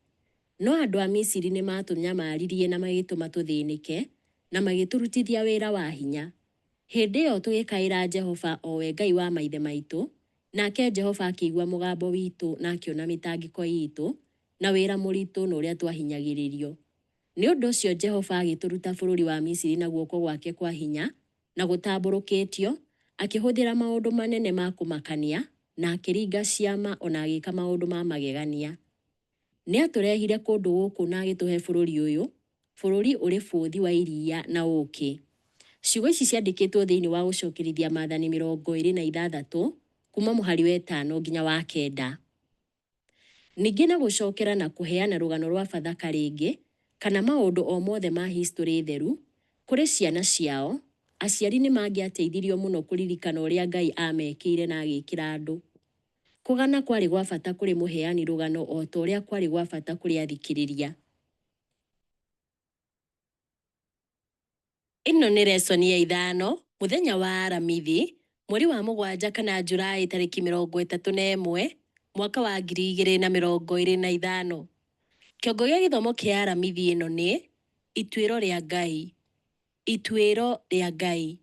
No andũ a Misiri nĩmaatũnyamaririe na magĩtũma tũthĩĩnĩke, na magĩtũrutithia wĩra wa hinya. Hĩndĩ ĩyo tũgĩkaĩra Jehova, o we Ngai wa maithe maitũ, nake Jehova akĩigua mũgambo witũ na akĩona mĩtangĩko iitũ, na wĩra mũritũ na ũrĩa twahinyagĩrĩrio. Nĩ ũndũ ũcio Jehova agĩtũruta bũrũri wa Misiri na guoko gwake kwa hinya na gũtambũrũkĩtio, akĩhũthĩra maũndũ manene ma kũmakania na akĩringa ciama o na agĩka maũndũ ma magegania. Nĩ aatũrehire kũndũ gũkũ na agĩtũhe bũrũri ũyũ, bũrũri ũrĩ bũthi wa iria na ũũkĩ. Ciugo ici ciandĩkĩtwo thĩinĩ wa Gũcokerithia Maathani 26, kuuma mũhari wa ĩtano nginya wa kenda. Ningĩ na gũcokera na kũheana rũgano rwa Bathaka rĩngĩ, kana maũndũ o mothe ma historĩ theru, kũrĩ ciana ciao, aciari nĩ mangĩateithirio mũno kũririkana ũrĩa Ngai aamekĩire na agĩkĩra andũ. Kũgana kwarĩ gwa bata kũrĩ mũheani rũgano o ta ũrĩa kwarĩ gwa bata kũrĩ athikĩrĩria. Ĩno nĩ resoni ya ithano, mũthenya wa Aramithi, mweri wa mũgwanja kana Julaĩ tarĩki 31, mwaka wa 2025. Kĩongo gĩa gĩthomo kĩa Aramithi ĩno nĩ, Ituĩro rĩa Ngai. Ituĩro rĩa Ngai.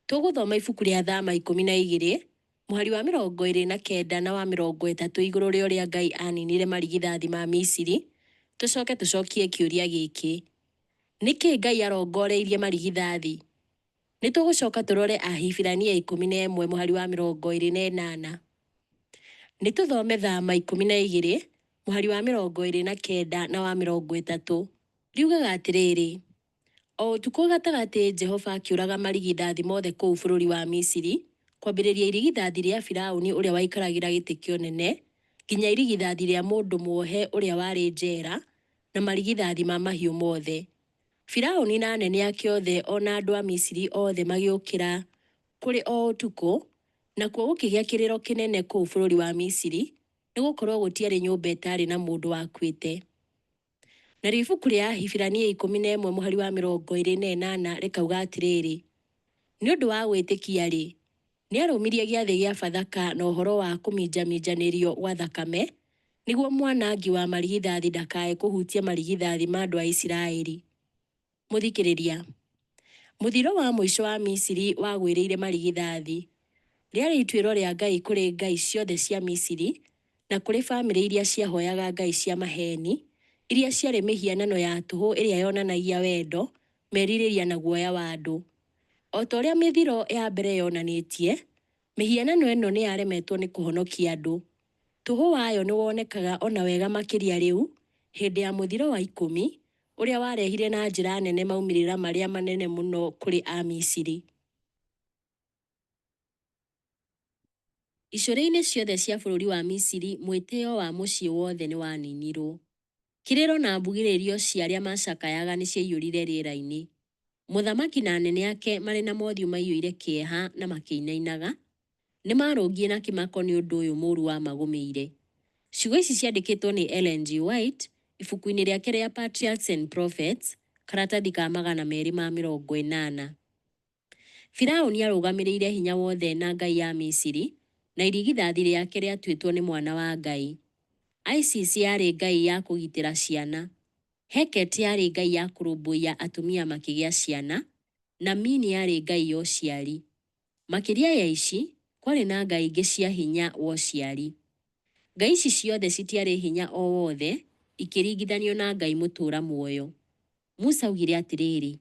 Tũgũthoma ibuku rĩa Thama 12, mũhari wa 29 na wa 30 igũrũ rĩa ũrĩa Ngai aninire marigithathi ma Misiri, tũcoke tũcokie kĩũria gĩkĩ, Nĩkĩ Ngai arongoreirie marigithathi? Nĩ tũgũcoka tũrore Ahibirania 11 mũhari wa 28. Nĩ tũthome Thama 12 mũhari wa 29 na wa 30. Riugaga atĩrĩrĩ, O ũtukũ gatagatĩ Jehova akĩũraga marigithathi mothe kũu bũrũri wa Misiri, kwambĩrĩria irigithathi rĩa Firauni ũrĩa waikaragĩra gĩtĩ kĩa ũnene, nginya irigithathi rĩa mũndũ muohe ũrĩa warĩ njera, na marigithathi ma mahiũ mothe. Firauni na anene ake othe o na andũ a Misiri othe magĩũkĩra kũrĩ o ũtukũ, nakuo gũkĩgĩa kĩrĩro kĩnene kũu bũrũri wa Misiri, nĩ gũkorũo gũtiarĩ nyũmba ĩtaarĩ na mũndũ wakuĩte. Narĩo ibuku rĩa Ahibirania 11 mũhari wa 28 rĩkauga atĩrĩrĩ, Nĩ ũndũ wa gwĩtĩkia-rĩ, nĩarũmirie gĩathĩ gĩa Bathaka na ũhoro wa kũminjaminjanĩrio gwa thakame, nĩguo mwanangi wa marigithathi ndakae kũhutia marigithathi ma andũ a Isiraeli. Mũthikĩrĩria, mũthiro wa mũico wa Misiri wagwĩrĩire marigithathi. Rĩarĩ ituĩro rĩa Ngai kũrĩ ngai ciothe cia Misiri na kũrĩ famĩlĩ iria ciahoyaga ngai cia maheeni, iria ciarĩ mĩhianano ya tũhũ ĩrĩa yonanagia wendo, merirĩria na guoya wa andũ. O ta ũrĩa mĩthiro ya mbere yonanĩtie, mĩhianano ĩno nĩ yaremetwo nĩ kũhonokia andũ. Tũhũ wayo nĩ wonekaga o na wega makĩria rĩu, hĩndĩ ya mũthiro wa ikũmi, ũrĩa warehire na njĩra nene maumĩrĩra marĩa manene mũno kũrĩ Amisiri. Icũrĩ-inĩ ciothe cia bũrũri wa Misiri mwĩtĩo wa mũciĩ wothe nĩ waninirũo. Kĩrĩro na mbugĩrĩrio cia arĩa maacakayaga nĩ ciaiyũrire rĩera-inĩ. Mũthamaki na anene ake, marĩ na mothiũ maiyũire kĩeha na makĩinainaga, nĩ maarũngiĩ na kĩmako nĩ ũndũ ũyũ mũũru wamagũmĩire. Ciugo ici ciandĩkĩtwo nĩ Ellen G. White ibuku-inĩ rĩake rĩa Patriarchs and Prophets, karatathi ka 280. Firauni arũgamĩrĩire hinya wothe na ngai ya Misiri, na irigithathi rĩake rĩatuĩtwo nĩ mwana wa ngai. Isis yarĩ ngai ya kũgitĩra ciana. Heket yarĩ ngai ya kũrũmbũiya atumia makĩgĩa ciana, na Min yarĩ ngai ya ũciari. Makĩria ya ici, kwarĩ na ngai ingĩ cia hinya wa ũciari. Ngai ici ciothe citiarĩ hinya o wothe ikĩringithanio na Ngai mũtũũra muoyo. Musa augire atĩrĩrĩ,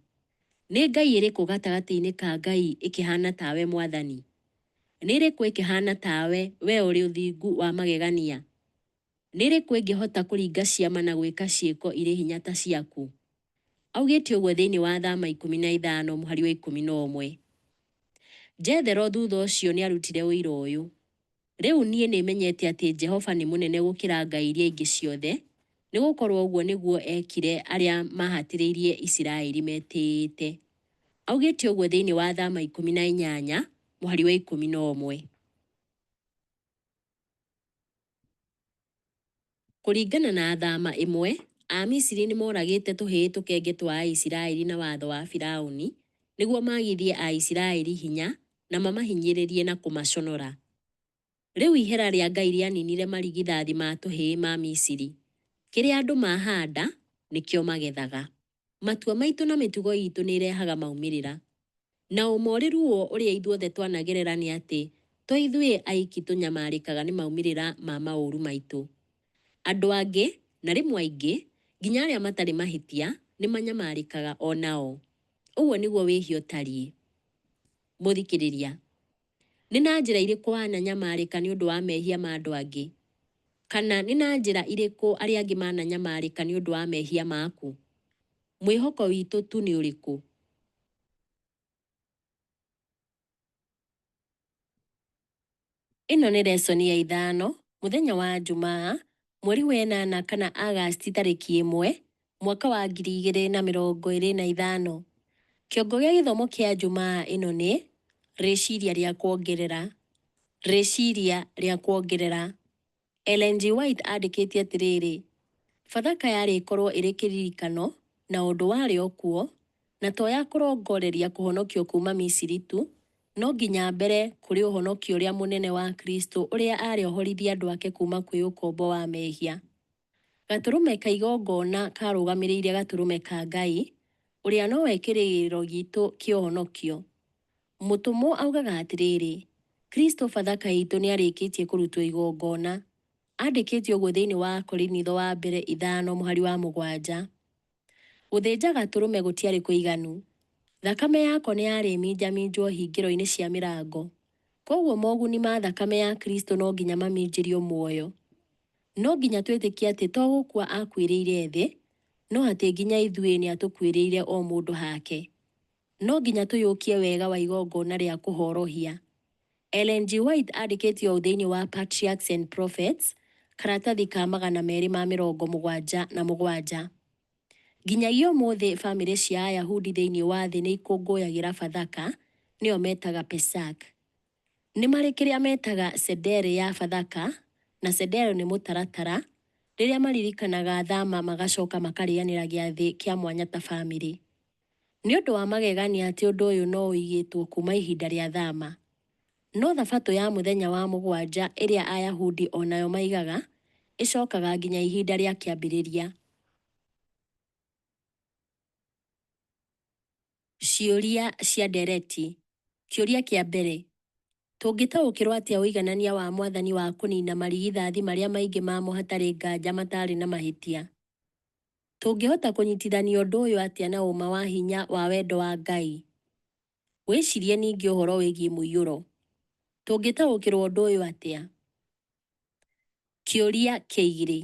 Nĩ ngai ĩrĩkũ gatagatĩ-inĩ ka ngai ĩkĩhaana tawe, Mwathani? Nĩ ĩrĩkũ ĩkĩhaana tawe, wee ũrĩ ũthingu wa magegania? Nĩ ĩrĩkũ ĩngĩhota kũringa ciama na gwĩka ciĩko irĩ hinya ta ciaku? Augĩte ũguo thĩinĩ wa Thama 15 mũhari wa 11. Jethero thutha ũcio nĩ arutire ũira ũyũ, Rĩu niĩ nĩmenyete atĩ Jehova nĩ mũnene gũkĩra ngai iria ingĩ ciothe, nĩ gũkorũo ũguo nĩguo eekire arĩa maahatĩrĩirie Isiraeli metĩĩte. Augĩte ũguo thĩinĩ wa Thama 18 mũhari wa 11. Kũringana na Thama ĩmwe, Amisiri nĩ mooragĩte tũhĩĩ tũkenge twa Aisiraeli na watho wa Firauni nĩguo maagithie Aisiraeli hinya na mamahinyĩrĩrie na kũmaconora. Rĩu ihera rĩa Ngai rĩaninire marigithathi ma tũhĩĩ ma Misiri. Kĩrĩa andũ mahanda, nĩkĩo magethaga. Matua maitũ na mĩtugo itũ nĩ ĩrehaga maumĩrĩra. Na ũma ũrĩ ruo ũrĩa ithuothe twanagerera nĩ atĩ to ithuĩ aiki tũnyamarĩkaga nĩ maumĩrĩra ma maũru maitũ. Andũ angĩ, Na rĩmwe aingĩ, nginya arĩa matarĩ mahĩtia, nĩ manyamarĩkaga o nao. Ũguo nĩguo wĩhia ũtariĩ. Mũthikĩrĩria, nĩ na njĩra irĩkũ wananyamarĩka nĩ ũndũ wa mehia ma andũ angĩ? Kana nĩ na njĩra irĩkũ arĩa angĩ mananyamarĩka nĩ ũndũ wa mehia maku? Mwĩhoko witũ tu nĩ ũrĩkũ? Ĩno nĩ lesson ya ithano, mũthenya wa Njumaa, mweri wa ĩnana kana Agasti tarĩki ĩmwe, mwaka wa 2025. Kĩongo gĩa gĩthomo kĩa Njumaa ĩno nĩ rĩciria rĩa kuongerera. Rĩciria rĩa kuongerera. Ellen G. White andĩkĩte atĩrĩrĩ, Bathaka yarĩ ĩkorũo ĩrĩ kĩririkano na ũndũ warĩ o kuo, na to ya kũrongoreria kũhonokio kuuma Misiri tu, no nginya mbere kũrĩ ũhonokio ũrĩa mũnene wa Kristo ũrĩa arĩ ohorithie andũ ake kuuma kwĩ ũkombo wa mehia. Gatũrũme ka igongona karũgamĩrĩire Gatũrũme ka Ngai, ũrĩa nowe kĩrĩgĩrĩro gitũ kĩa ũhonokio. Mũtũmwo augaga atĩrĩrĩ, Kristo Bathaka itũ nĩarĩkĩtie kũrutwo igongona. Andĩkĩte ũguo thĩinĩ wa Akorinitho wa mbere ithano mũhari wa mũgwanja. Gũthĩnja gatũrũme gũtiarĩ kũiganu. Thakame yako nĩ yarĩ minjaminjwo hingĩro-inĩ cia mĩrango. Koguo moguni ma thakame ya Kristo no nginya maminjĩrio muoyo. No nginya twĩtĩkie atĩ to gũkua akuĩrĩire thĩ, no atĩ nginya ithuĩ nĩ atũkuĩrĩire o mũndũ hake. No nginya tũyũkie wega wa igongona rĩa kũhorohia. Ellen G. White andĩkĩte ũũ thĩinĩ wa Patriarchs and Prophets, karatathi ka 277. Nginyagia ũmũthĩ famĩlĩ cia Ayahudi thĩinĩ wa thĩ nĩ ikũngũyagĩra Bathaka, nĩyo metaga Pesach. Nĩ marĩ kĩrĩa metaga Seder ya Bathaka, na Seder nĩ mũtaratara, rĩrĩa maririkanaga thama magacoka makarĩanĩra gĩathĩ kĩa mwanya ta famĩlĩ. Nĩ ũndũ wa magegania atĩ ũndũ ũyũ no ũigĩtwo kuma ihinda rĩa thama. No thabatũ ya mũthenya wa mũgwanja ĩrĩa Ayahudi o nayo maigaga, ĩcokaga nginya ihinda rĩa kĩambĩrĩria. Ciũria cia ndereti. Kĩũria kĩa mbere. Tũngĩtaũkĩrũo atĩa ũiganania wa Mwathani wa kũniina marigithathi marĩa maingĩ mamo hatarĩ nganja mataarĩ na mahĩtia? Tũngĩhota kũnyitithania ũndũ ũyũ atĩa na ũũma wa hinya wa wendo wa Ngai? Wĩcirie ningĩ ũhoro wĩgiĩ mũiyũro. Tũngĩtaũkĩrũo ũndũ ũyũ atĩa? Kĩũria kĩa igĩrĩ.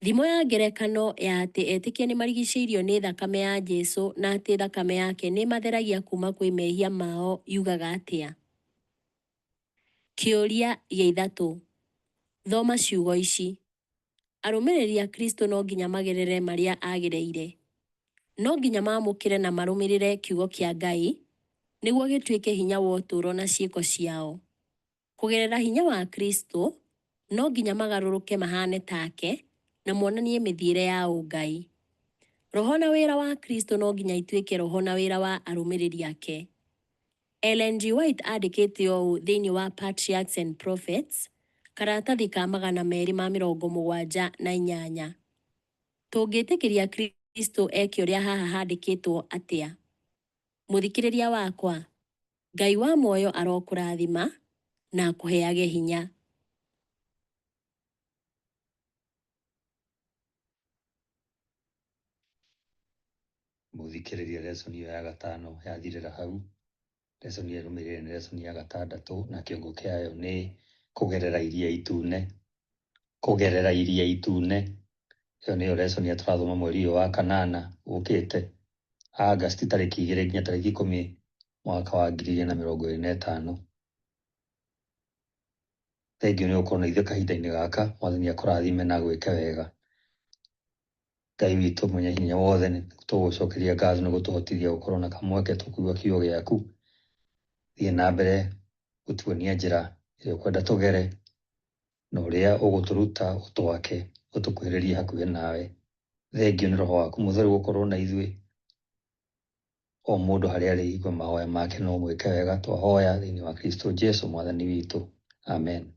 Thimo ya ngerekano ya atĩ etĩkia nĩ marigicĩirio nĩ thakame ya Jesu na atĩ thakame yake nĩ ĩmatheragia kuma kwĩ mehia mao yugaga atĩa? Kĩũria gĩa ithatũ. Thoma ciugo ici. Arũmĩrĩri a Kristo no nginya magerere marĩa agereire. No nginya maamũkĩre na marũmĩrĩre kiugo kĩa Ngai nĩguo gĩtuĩke hinya wa ũtũũro na ciĩko ciao. Kũgerera hinya wa Kristo, no nginya magarũrũke mahane take na monanie mĩthiĩre ya ũngai. Roho na wĩra wa Kristo no nginya ituĩke roho na wĩra wa arũmĩrĩri ake. Ellen G. White andĩkĩte ũũ thĩinĩ wa Patriarchs and Prophets, karatathi ka 278. Tũngĩtĩkĩria Kristo eke ũrĩa haha handĩkĩtwo atĩa? Mũthikĩrĩria wakwa, Ngai wa muoyo arokũrathima na akũheage hinya.
Mũthikĩrĩria lesson ĩyo ya gatano yathirĩra hau. Lesson ĩrĩa ĩrũmĩrĩire nĩ lesson ya gatandatũ na kĩongo kĩayo nĩ kũgerera iria itune. Kũgerera iria itune. Ĩyo nĩyo lesson ĩrĩa tũrathoma mweri ũyũ wa kanana ũkĩte August tarĩki igĩrĩ nginya tarĩki ikũmi mwaka wa 2025. Thengiũ nĩ gũkorwo na ithuĩ kahinda-inĩ gaka, Mwathani akũrathime na agwĩke wega. Ngai witũ mwenye hinya wothe nĩ tũgũcokeria ngatho nĩ gũtũhotithia gũkorwo na kamweke tũkũigua kiugo gĩaku. Thiĩ na mbere gũtuonia njĩra ĩrĩa ũkwenda tũgere na ũrĩa ũgũtũruta ũtwake ũtũkuhĩrĩrie hakuhĩ nawe. Thengiũ nĩ roho waku mũtheru gũkorwo na ithuĩ o mũndũ harĩa arĩ igue mahoya make no mwĩke wega twahoya thĩinĩ wa Kristo Jesu mwathani witũ. Amen.